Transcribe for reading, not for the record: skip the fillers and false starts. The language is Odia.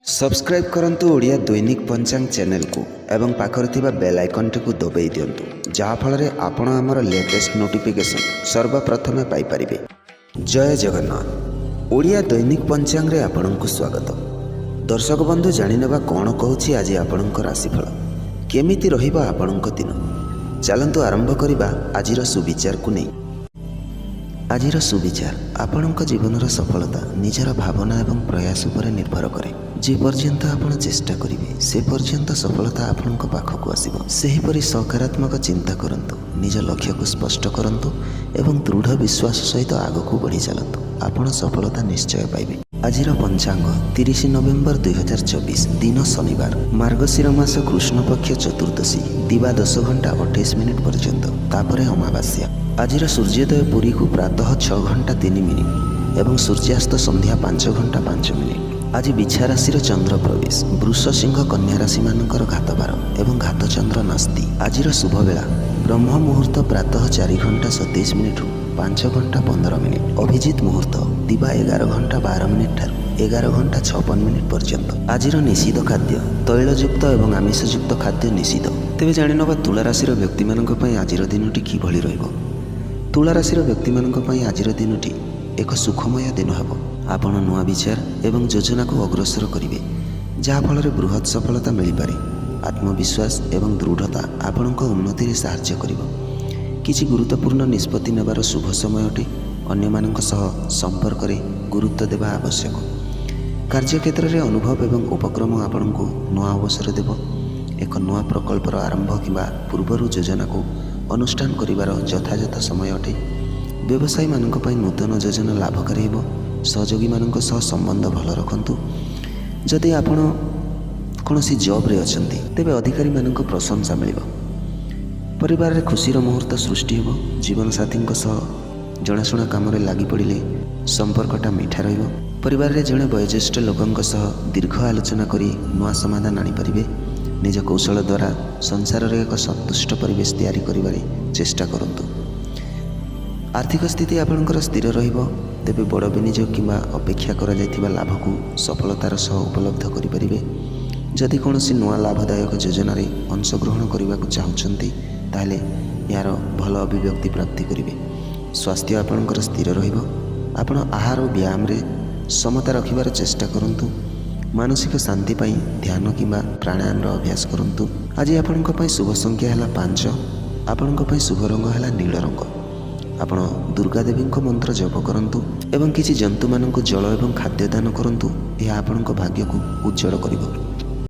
ସବସ୍କ୍ରାଇବ୍ କରନ୍ତୁ ଓଡ଼ିଆ ଦୈନିକ ପଞ୍ଚାଙ୍ଗ ଚ୍ୟାନେଲକୁ ଏବଂ ପାଖରେ ଥିବା ବେଲ୍ ଆଇକନ୍ଟିକୁ ଦବାଇ ଦିଅନ୍ତୁ, ଯାହାଫଳରେ ଆପଣ ଆମର ଲେଟେଷ୍ଟ ନୋଟିଫିକେସନ୍ ସର୍ବପ୍ରଥମେ ପାଇପାରିବେ। ଜୟ ଜଗନ୍ନାଥ। ଓଡ଼ିଆ ଦୈନିକ ପଞ୍ଚାଙ୍ଗରେ ଆପଣଙ୍କୁ ସ୍ୱାଗତ। ଦର୍ଶକ ବନ୍ଧୁ, ଜାଣିନେବା କ'ଣ କହୁଛି ଆଜି ଆପଣଙ୍କ ରାଶିଫଳ, କେମିତି ରହିବ ଆପଣଙ୍କ ଦିନ। ଚାଲନ୍ତୁ ଆରମ୍ଭ କରିବା ଆଜିର ସୁବିଚାରକୁ ନେଇ। ଆଜିର ସୁବିଚାର: ଆପଣଙ୍କ ଜୀବନର ସଫଳତା ନିଜର ଭାବନା ଏବଂ ପ୍ରୟାସ ଉପରେ ନିର୍ଭର କରେ। ଯେ ପର୍ଯ୍ୟନ୍ତ ଆପଣ ଚେଷ୍ଟା କରିବେ, ସେ ପର୍ଯ୍ୟନ୍ତ ସଫଳତା ଆପଣଙ୍କ ପାଖକୁ ଆସିବ। ସେହିପରି ସକାରାତ୍ମକ ଚିନ୍ତା କରନ୍ତୁ, ନିଜ ଲକ୍ଷ୍ୟକୁ ସ୍ପଷ୍ଟ କରନ୍ତୁ ଏବଂ ଦୃଢ଼ ବିଶ୍ୱାସ ସହିତ ଆଗକୁ ବଢ଼ି ଚାଲନ୍ତୁ। ଆପଣ ସଫଳତା ନିଶ୍ଚୟ ପାଇବେ। ଆଜିର ପଞ୍ଚାଙ୍ଗ: 30 ନଭେମ୍ବର 2024, ଦିନ ଶନିବାର, ମାର୍ଗଶିର ମାସ କୃଷ୍ଣପକ୍ଷ ଚତୁର୍ଦ୍ଦଶୀ, ଦିବା 10 ଘଣ୍ଟା 28 ମିନିଟ୍ ପର୍ଯ୍ୟନ୍ତ, ତାପରେ ଅମାବାସ୍ୟା। ଆଜିର ସୂର୍ଯ୍ୟୋଦୟ ପୁରୀକୁ ପ୍ରାତଃ 6 ଘଣ୍ଟା 3 ମିନିଟ୍ ଏବଂ ସୂର୍ଯ୍ୟାସ୍ତ ସନ୍ଧ୍ୟା 5 ଘଣ୍ଟା 5 ମିନିଟ୍। ଆଜି ବିଛା ରାଶିର ଚନ୍ଦ୍ର ପ୍ରବେଶ, ବୃଷ, ସିଂହ, କନ୍ୟା ରାଶିମାନଙ୍କର ଘାତବାର ଏବଂ ଘାତଚନ୍ଦ୍ର ନାସ୍ତି। ଆଜିର ଶୁଭବେଳା ବ୍ରହ୍ମ ମୁହୂର୍ତ୍ତ ପ୍ରାତଃ 4 ଘଣ୍ଟା 27 ମିନିଟ୍ରୁ 5 ଘଣ୍ଟା 15 ମିନିଟ୍, ଅଭିଜିତ ମୁହୂର୍ତ୍ତ ଦିବା 11 ଘଣ୍ଟା 12 ମିନିଟ୍ ଠାରୁ 11 ଘଣ୍ଟା 56 ମିନିଟ୍ ପର୍ଯ୍ୟନ୍ତ। ଆଜିର ନିଷିଦ୍ଧ ଖାଦ୍ୟ: ତୈଳଯୁକ୍ତ ଏବଂ ଆମିଷଯୁକ୍ତ ଖାଦ୍ୟ ନିଷିଦ୍ଧ। ତେବେ ଜାଣିନେବା ତୁଳା ରାଶିର ବ୍ୟକ୍ତିମାନଙ୍କ ପାଇଁ ଆଜିର ଦିନଟି କିଭଳି ରହିବ। ତୁଳା ରାଶିର ବ୍ୟକ୍ତିମାନଙ୍କ ପାଇଁ ଆଜିର ଦିନଟି ଏକ ସୁଖମୟ ଦିନ ହେବ। ଆପଣ ନୂଆ ବିଚାର ଏବଂ ଯୋଜନାକୁ ଅଗ୍ରସର କରିବେ, ଯାହାଫଳରେ ବୃହତ୍ ସଫଳତା ମିଳିପାରେ। ଆତ୍ମବିଶ୍ୱାସ ଏବଂ ଦୃଢ଼ତା ଆପଣଙ୍କ ଉନ୍ନତିରେ ସାହାଯ୍ୟ କରିବ। କିଛି ଗୁରୁତ୍ୱପୂର୍ଣ୍ଣ ନିଷ୍ପତ୍ତି ନେବାର ଶୁଭ ସମୟ ଅଟେ। ଅନ୍ୟମାନଙ୍କ ସହ ସମ୍ପର୍କରେ ଗୁରୁତ୍ୱ ଦେବା ଆବଶ୍ୟକ। କାର୍ଯ୍ୟକ୍ଷେତ୍ରରେ ଅନୁଭବ ଏବଂ ଉପକ୍ରମ ଆପଣଙ୍କୁ ନୂଆ ଅବସର ଦେବ। ଏକ ନୂଆ ପ୍ରକଳ୍ପର ଆରମ୍ଭ କିମ୍ବା ପୂର୍ବରୁ ଯୋଜନାକୁ ଅନୁଷ୍ଠାନ କରିବାର ଯଥାଯଥ ସମୟ ଅଟେ। ବ୍ୟବସାୟୀମାନଙ୍କ ପାଇଁ ନୂତନ ଯୋଜନା ଲାଭକାରୀ ହେବ। ସହଯୋଗୀମାନଙ୍କ ସହ ସମ୍ବନ୍ଧ ଭଲ ରଖନ୍ତୁ। ଯଦି ଆପଣ କୌଣସି ଜବ୍ରେ ଅଛନ୍ତି, ତେବେ ଅଧିକାରୀମାନଙ୍କ ପ୍ରଶଂସା ମିଳିବ। ପରିବାରରେ ଖୁସିର ମୁହୂର୍ତ୍ତ ସୃଷ୍ଟି ହେବ। ଜୀବନସାଥୀଙ୍କ ସହ ଜଣାଶୁଣା କାମରେ ଲାଗି ପଡ଼ିଲେ ସମ୍ପର୍କଟା ମିଠା ରହିବ। ପରିବାରରେ ଜଣେ ବୟୋଜ୍ୟେଷ୍ଠ ଲୋକଙ୍କ ସହ ଦୀର୍ଘ ଆଲୋଚନା କରି ନୂଆ ସମାଧାନ ଆଣିପାରିବେ। ନିଜ କୌଶଳ ଦ୍ୱାରା ସଂସାରରେ ଏକ ସନ୍ତୁଷ୍ଟ ପରିବେଶ ତିଆରି କରିବାରେ ଚେଷ୍ଟା କରନ୍ତୁ। ଆର୍ଥିକ ସ୍ଥିତି ଆପଣଙ୍କର ସ୍ଥିର ରହିବ। ତେବେ ବଡ଼ ବିନିଯୋଗ କିମ୍ବା ଅପେକ୍ଷା କରାଯାଇଥିବା ଲାଭକୁ ସଫଳତାର ସହ ଉପଲବ୍ଧ କରିପାରିବେ। ଯଦି କୌଣସି ନୂଆ ଲାଭଦାୟକ ଯୋଜନାରେ ଅଂଶଗ୍ରହଣ କରିବାକୁ ଚାହୁଁଛନ୍ତି, ତାହେଲେ ଏହାର ଭଲ ଅଭିବ୍ୟକ୍ତି ପ୍ରାପ୍ତି କରିବେ। ସ୍ୱାସ୍ଥ୍ୟ ଆପଣଙ୍କର ସ୍ଥିର ରହିବ। ଆପଣ ଆହାର ଓ ବ୍ୟାୟାମରେ ସମତା ରଖିବାର ଚେଷ୍ଟା କରନ୍ତୁ। ମାନସିକ ଶାନ୍ତି ପାଇଁ ଧ୍ୟାନ କିମ୍ବା ପ୍ରାଣାୟାମର ଅଭ୍ୟାସ କରନ୍ତୁ। ଆଜି ଆପଣଙ୍କ ପାଇଁ ଶୁଭ ସଂଖ୍ୟା ହେଲା 5। ଆପଣଙ୍କ ପାଇଁ ଶୁଭ ରଙ୍ଗ ହେଲା ନୀଳ ରଙ୍ଗ। ଆପଣ ଦୁର୍ଗା ଦେବୀଙ୍କ ମନ୍ତ୍ର ଜପ କରନ୍ତୁ ଏବଂ କିଛି ଜନ୍ତୁମାନଙ୍କୁ ଜଳ ଏବଂ ଖାଦ୍ୟ ଦାନ କରନ୍ତୁ। ଏହା ଆପଣଙ୍କ ଭାଗ୍ୟକୁ ଉଜ୍ଜଳ କରିବ।